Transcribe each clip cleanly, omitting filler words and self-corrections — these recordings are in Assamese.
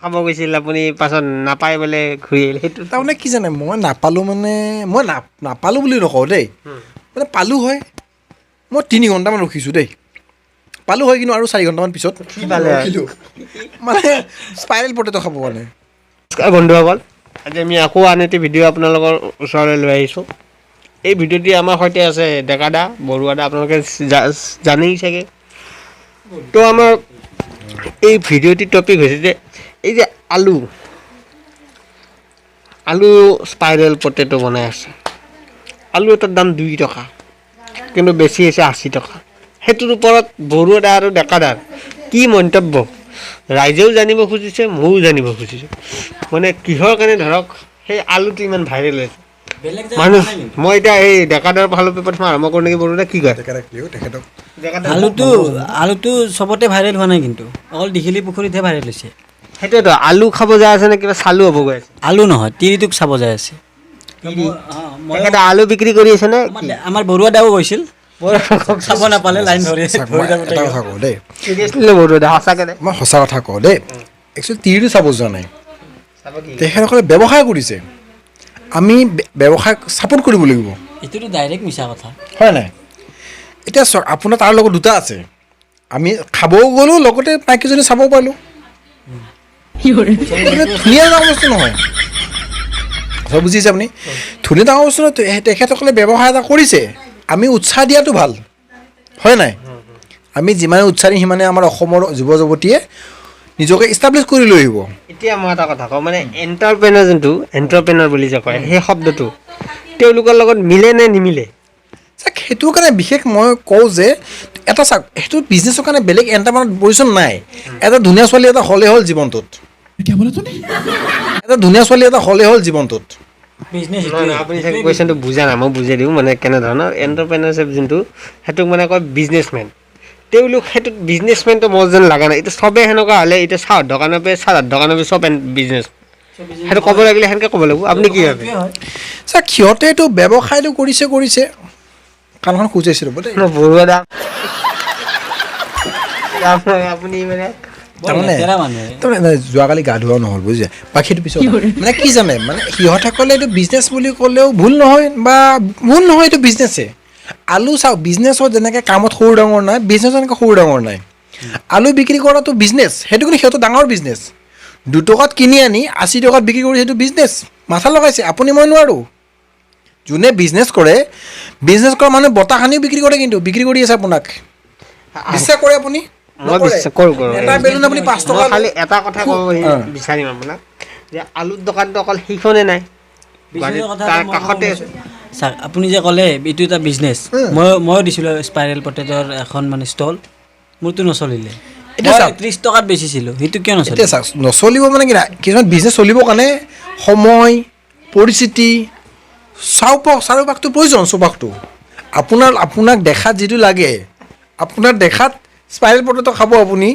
খাব গৈছিল আপুনি, পাছত নাপাই বোলে ঘূৰি আহিল, সেইটো তাৰমানে কি জানে, মই নাপালোঁ, মানে মই নাপালোঁ বুলি নকওঁ দেই, মানে পালোঁ হয়, মই 3 ঘণ্টামান ৰখিছোঁ দেই, পালোঁ হয়, কিন্তু আৰু 4 ঘণ্টামান পিছত কি পালে হয়? ৰখিলোঁ মানে স্পাইৰেল পটেটো খাব মানে। নমস্কাৰ বন্ধুসকল, আজি আমি আকৌ আন এটি ভিডিঅ' আপোনালোকৰ ওচৰলৈ লৈ আহিছোঁ। এই ভিডিঅ'টি আমাৰ সৈতে আছে ডেকা দা, বৰুৱা দা, আপোনালোকে জানেই চাগে। তো আমাৰ এই ভিডিঅ'টিৰ টপিক হৈছে যে এই যে আলু আলু স্পাইৰেল পটেটো বনাই আছে। আলু এটাৰ দাম 2 টকা, কিন্তু বেছি হৈছে 80 টকা। সেইটোৰ ওপৰত বৰুৱা দা আৰু ডেকা দাৰ কি মন্তব্য, ৰাইজেও জানিব খুজিছে, ময়ো জানিব খুজিছোঁ। মানে কিহৰ কাৰণে ধৰক সেই আলুটো ইমান ভাইৰেল হৈছে মানুহ? মই এতিয়া এই ডেকা দাৰ ফালৰ পৰা প্ৰথম আৰম্ভ কৰোঁ নেকি? বৰুৱা দা, কি কয়? তেখেতক দিওঁ, তেখেতক। ডেকা দা। আলুটো চবতে ভাইৰেল হোৱা নাই, কিন্তু অকল দীঘলী পুখুৰীতহে ভাইৰেল হৈছে। সেইটোৱেতো, আলু খাব যাই আছে নে কিবা চালু হ'ব গৈ আছে? আলু নহয়, তিৰিটোক চাব যাই আছে। তেখেতে আলু বিক্ৰী কৰি আছে নে কি? আমাৰ বৰুৱা দাও গৈছিল, চাব নাপালে, লাইন ধৰি চাওক, ধৰি মই থাকোঁতে এটা কথা কওঁ দেই। চিৰিয়াছলি বৰুৱা দা, সঁচাকে দে। মই সঁচা কথা কওঁ দেই, একচুৱেলি তিৰিটো চাব যোৱা নাই। চাব কি? তেখেতসকলে ব্যৱসায় কৰিছে, আমি ব্যৱসায় ছাপোৰ্ট কৰিব লাগিব। এইটোতো ডাইৰেক্ট মিছা কথা। হয় নাই? এতিয়া চাওক, আপোনাৰ তাৰ লগত দুটা আছে, আমি খাবও গ'লোঁ, লগতে মাইকীজনী চাবও পাৰিলোঁ। কিন্তু ধুনীয়া ডাঙৰ বস্তু নহয়, কথা বুজিছে আপুনি? ধুনীয়া ডাঙৰ বস্তু নহয়। তেখেতসকলে ব্যৱসায় এটা কৰিছে, আমি উৎসাহ দিয়াটো ভাল, হয় নাই? আমি যিমানে উৎসাহ দিম, সিমানে আমাৰ অসমৰ যুৱ যুৱতীয়ে নিজকে ইষ্টাব্লিছ কৰি লৈ আহিব। এতিয়া মই এটা কথা কওঁ, মানে এণ্টাৰপ্ৰেনাৰ, যোনটো এণ্টাৰপ্ৰেনাৰ বুলি যে কয়, সেই শব্দটো তেওঁলোকৰ লগত মিলে নে নিমিলে? চাওক, সেইটোৰ কাৰণে বিশেষ মই কওঁ যে এটা চাওক, সেইটো বিজনেছৰ কাৰণে বেলেগ এণ্টাৰপ্ৰেনাৰ প্ৰয়োজন নাই। এটা ধুনীয়া ছোৱালী এটা হ'লেই হ'ল জীৱনটোত। এটা ধুনীয়া ছোৱালী এটা হ'লেই হ'ল জীৱনটোত। বিজনেছ। নহয় নহয়, আপুনি চাগে কুৱেশ্যনটো বুজা নাই, মই বুজাই দিওঁ। মানে কেনেধৰণৰ এণ্টাৰপ্ৰেনাৰশ্বিপ যোনটো, সেইটোক মানে কয় বিজনেছমেন। তেওঁলোক সেইটোত বিজনেছমেনটো মোৰ যেন লগা নাই। এতিয়া চবেই সেনেকুৱা হ'লে এতিয়া চাহৰ দোকানৰ পৰা চাহৰ দোকানৰ পৰা চব বিজনেছ, সেইটো ক'ব লাগিলে সেনেকৈ ক'ব লাগিব। আপুনি কি ভাবে? চাওক, সিহঁতে এইটো ব্যৱসায়টো কৰিছে কৰিছে কাণখন খোজাইছে, ৰ'ব দেই। ন, বৰুৱা দা, আপুনি মানে তাৰমানে লেতেৰা মানুহে। তাৰমানে নাই, যোৱাকালি গা ধোৱাও নহ'ল, বুজিছে? বাকী সেইটো পিছত। মানে কি জানে, মানে সিহঁতসকলে এইটো বিজনেছ বুলি ক'লেও ভুল নহয় বা ভুল নহয়, এইটো বিজনেছে। আলু চাওক, বিজনেছত যেনেকৈ কামত সৰু ডাঙৰ নাই, বিজনেছত এনেকৈ সৰু ডাঙৰ নাই। আলু বিক্ৰী কৰাটো বিজনেছ, সেইটো কিন্তু সিহঁতৰ ডাঙৰ বিজনেছ। 2 টকাত কিনি আনি 80 টকাত বিক্ৰী কৰি সেইটো বিজনেছ মাথা লগাইছে। আপুনি মই নোৱাৰোঁ। যোনে বিজনেছ কৰে, বিজনেছ কৰা মানুহে বতাহ সানিও বিক্ৰী কৰে, কিন্তু বিক্ৰী কৰি আছে। আপোনাক বিশ্বাস কৰে আপুনি? মই নকৰে। বিশ্বাস কৰোঁ, কৰোঁ। এটা বেলুন আপুনি 5 টকা মই খালি এটা কথা ক'ব বিচাৰিম আপোনাক যে আলুৰ দোকানটো অকল সেইখনে নাই, বিজনেছৰ কথা তাৰ মই কাষতে ক'ব আছে। চাওক, আপুনি যে ক'লে এইটো এটা বিজনেছ, ময়ো দিছিলোঁ স্পাইৰেল পটেটৰ এখন মানে ষ্টল, মোৰতো নচলিলে। এতিয়া মই চাওক। 30 টকাত বেচিছিলোঁ, সেইটো কিয় নচলিলে? এতিয়া চাওক, নচলিব মানে কি নাই, কিছুমান বিজনেছ চলিবৰ কাৰণে সময়, পৰিস্থিতি, চাৰিওপাশটো প্ৰয়োজন। চৌপাশটো আপোনাৰ, আপোনাক দেখাত যিটো লাগে, আপোনাৰ দেখাত স্পাইৰেল পটেটো খাব আপুনি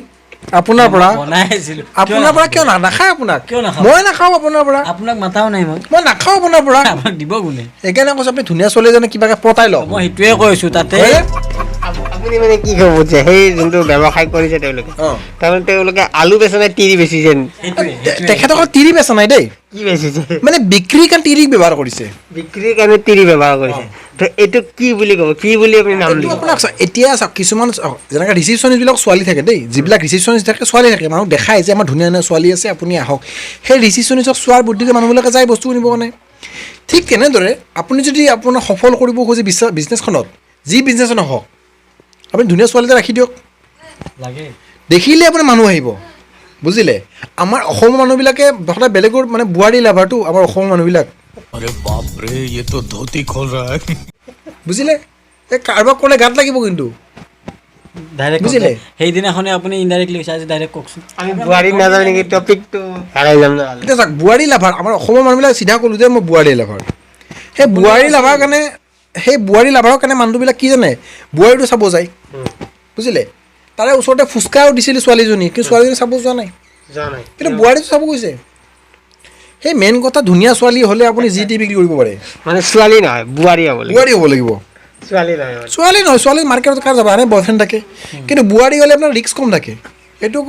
আপোনাৰ পৰা বনাই আছিলোঁ। আপোনাৰ পৰা কিয় নাখায় আপোনাক? কিয় নাখাব? মই নাখাওঁ আপোনাৰ পৰা। আপোনাক মাতাও নাই মই। মই নাখাওঁ আপোনাৰ পৰা। আপোনাক দিব কোনে? সেইকাৰণে কৈছোঁ, আপুনি ধুনীয়া ছোৱালী এজনে কিবাকে পতাই লওক। মই সেইটোৱে কৈছোঁ তাতে। হয়নে? আপুনি মানে কি ক'ব খুজিছে, সেই যোনটো ব্যৱসায় কৰিছে তেওঁলোকে, তাৰমানে তেওঁলোকে আলু বেচা নাই, তিৰি বেচিছে? সেইটোৱে। তেখেতসকল তিৰি বেচা নাই দেই। কি বেচিছে? মানে বিক্ৰীৰ কাৰণে তিৰিক ব্যৱহাৰ কৰিছে। বিক্ৰীৰ কাৰণে তিৰি ব্যৱহাৰ কৰিছে। তো এইটো কি বুলি ক'ব, কি বুলি আপুনি নাম এইটো দিব? আপোনাক চাওক, এতিয়া চাওক, কিছুমান চাওক, যেনেকৈ ৰিচিপশ্যনিষ্টবিলাক ছোৱালী থাকে দেই, যিবিলাক ৰিচিপশ্যনিষ্ট থাকে ছোৱালী থাকে, মানুহক দেখায় যে আমাৰ ধুনীয়া ধুনীয়া ছোৱালী আছে, আপুনি আহক। সেই ৰিচিপশ্যনিষ্টক চোৱাৰ বুদ্ধিতে মানুহবিলাকে যায় বস্তু কিনিবৰ কাৰণে। ঠিক তেনেদৰে আপুনি যদি আপোনাৰ সফল কৰিব খোজে বিজনেছখনত, যি বিজনেছ নহওক, আপুনি ধুনীয়া ছোৱালী এটা ৰাখি দিয়ক। লাগে। দেখিলে আপোনাৰ মানুহ আহিব, বুজিলে? আমাৰ অসমৰ মানুহবিলাকে সদায় বেলেগৰ মানে বোৱাৰী লাভাৰটো আমাৰ অসমৰ মানুহবিলাক। अरे बाप रे, ये तो धोती खोल रहा है। বুজিলে? এই কাৰোবাক ক'লে গাত লাগিব কিন্তু। ডাইৰেক্ট বুজিলে? সেইদিনাখনে আপুনি ইনডাইৰেক্টলি কৈছে, আজি ডাইৰেক্ট কওকচোন। আমি বোৱাৰী নাযাওঁ নেকি? টপিকটো হেৰাই যাম নহ'লে। এতিয়া চাওক, বোৱাৰী লাভাৰ আমাৰ অসমৰ মানুহবিলাক, চিধা ক'লোঁ যে মই বোৱাৰী লাভাৰ। সেই বোৱাৰী লাভাৰ কাৰণে, সেই বোৱাৰী লাভাৰৰ কাৰণে মানুহবিলাক কি জানে, বোৱাৰীটো চাব যায়, বুজিলে? তাৰে ওচৰতে ফুচকাও দিছিল ছোৱালীজনী, কিন্তু ছোৱালীজনী চাব যোৱা নাই। যোৱা নাই। কিন্তু বোৱাৰীটো চাব গৈছে। সেই মেইন কথা, ধুনীয়া ছোৱালী হ'লে আপুনি যি টি বিক্ৰী কৰিব পাৰে। মানে ছোৱালী নহয়, বোৱাৰী হ'ব লাগিব। বোৱাৰী হ'ব লাগিব। ছোৱালী নহয় মানে। ছোৱালী নহয়, ছোৱালী মাৰ্কেটত কাৰ যাব? আনে বয়ফ্ৰেণ্ড থাকে। কিন্তু বোৱাৰী হ'লে আপোনাৰ ৰিস্ক কম থাকে। সেইটো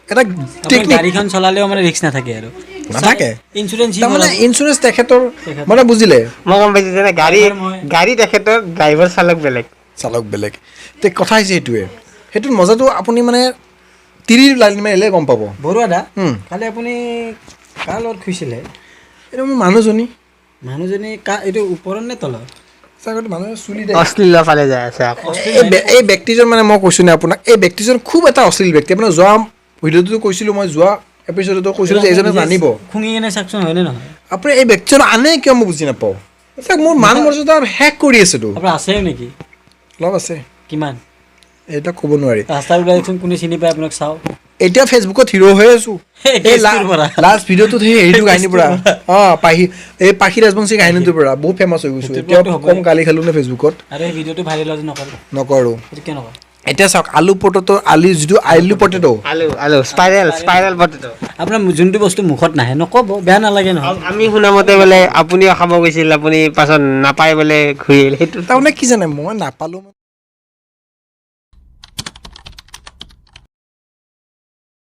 এটা আপুনি টেকনিক। গাড়ীখন চলালেও মানে ৰিস্ক নাথাকে আৰু। নাথাকে। ইঞ্চুৰেঞ্চ। তাৰমানে ইঞ্চুৰেঞ্চ তেখেতৰ, মানে বুজিলে? মই গম পাইছোঁ যেনে গাড়ী মই- গাড়ী তেখেতৰ, ড্ৰাইভাৰ চালক বেলেগ। চালক বেলেগ। তে কথা হৈছে সেইটোৱে, সেইটোত মজাটো আপুনি মানে তিৰি লাইন মাৰিলে গম পাব। বৰুৱা দা, কালি আপুনি কাৰ লগত খুইছিলে? এইটো মোৰ মানুহজনী। মানুহজনী কা? এইটো ওপৰত নে তলত? চাগৈ মানুহে চুলি দে। অশ্লীলৰ ফালে যাই আছে আকৌ। এই ব্যক্তিজন, মানে মই কৈছোঁ নে আপোনাক, এই ব্যক্তিজন খুব এটা অশ্লীল ব্যক্তি। আপোনাৰ যোৱা ভিডিঅ'টোতো কৈছিলোঁ, মই যোৱা এপিছডতো কৈছিলোঁ যে এইজনে জানিব। খুঙি কেনে চাওকচোন, হয়নে নহয়? আপুনি এই ব্যক্তিজন আনে কিয়, মই বুজি নাপাওঁ। চাওক, মোৰ মান মৰ্যাদা শেষ কৰি আছেতো। আপোনাৰ আছে নেকি? অলপ আছে। কিমান? এইবিলাক ক'ব নোৱাৰি। ৰাস্তাত ওলাই দেখোন কোনে চিনি পায় আপোনাক, চাওঁ। এতিয়া ফেচবুকত হিৰ' হৈ আছো। সেই এই কেছটোৰ পৰা। লাষ্ট ভিডিঅ'টোত সেই হেৰিটো কাহিনীৰ পৰা, পাহি, এই পাখি ৰাজবংশী কাহিনীটোৰ পৰা বহুত ফেমাছ হৈ গৈছো। সেইটোৰ এতিয়া পৰাতো হ'বই। কম গালি খালো নে ফেচবুকত? আৰু এই ভিডিঅ'টো ভাইৰেল হোৱাটো নকৰে? নকৰোঁ। সেইটো কিয় নকৰে? এতিয়া চাওক, আলু পটেটো, আলু যিটো আলু পটেটো। আলু স্পাইৰেল পটেটো। আপোনাৰ যোনটো বস্তু মুখত নাহে, নক'ব, বেয়া নালাগে নহয়। আমি শুনা মতে বোলে আপুনিও খাব গৈছিল, আপুনি পাছত নাপাই বোলে ঘূৰি আহিল, সেইটো? তাৰমানে কি জানে, মই নাপালোঁ।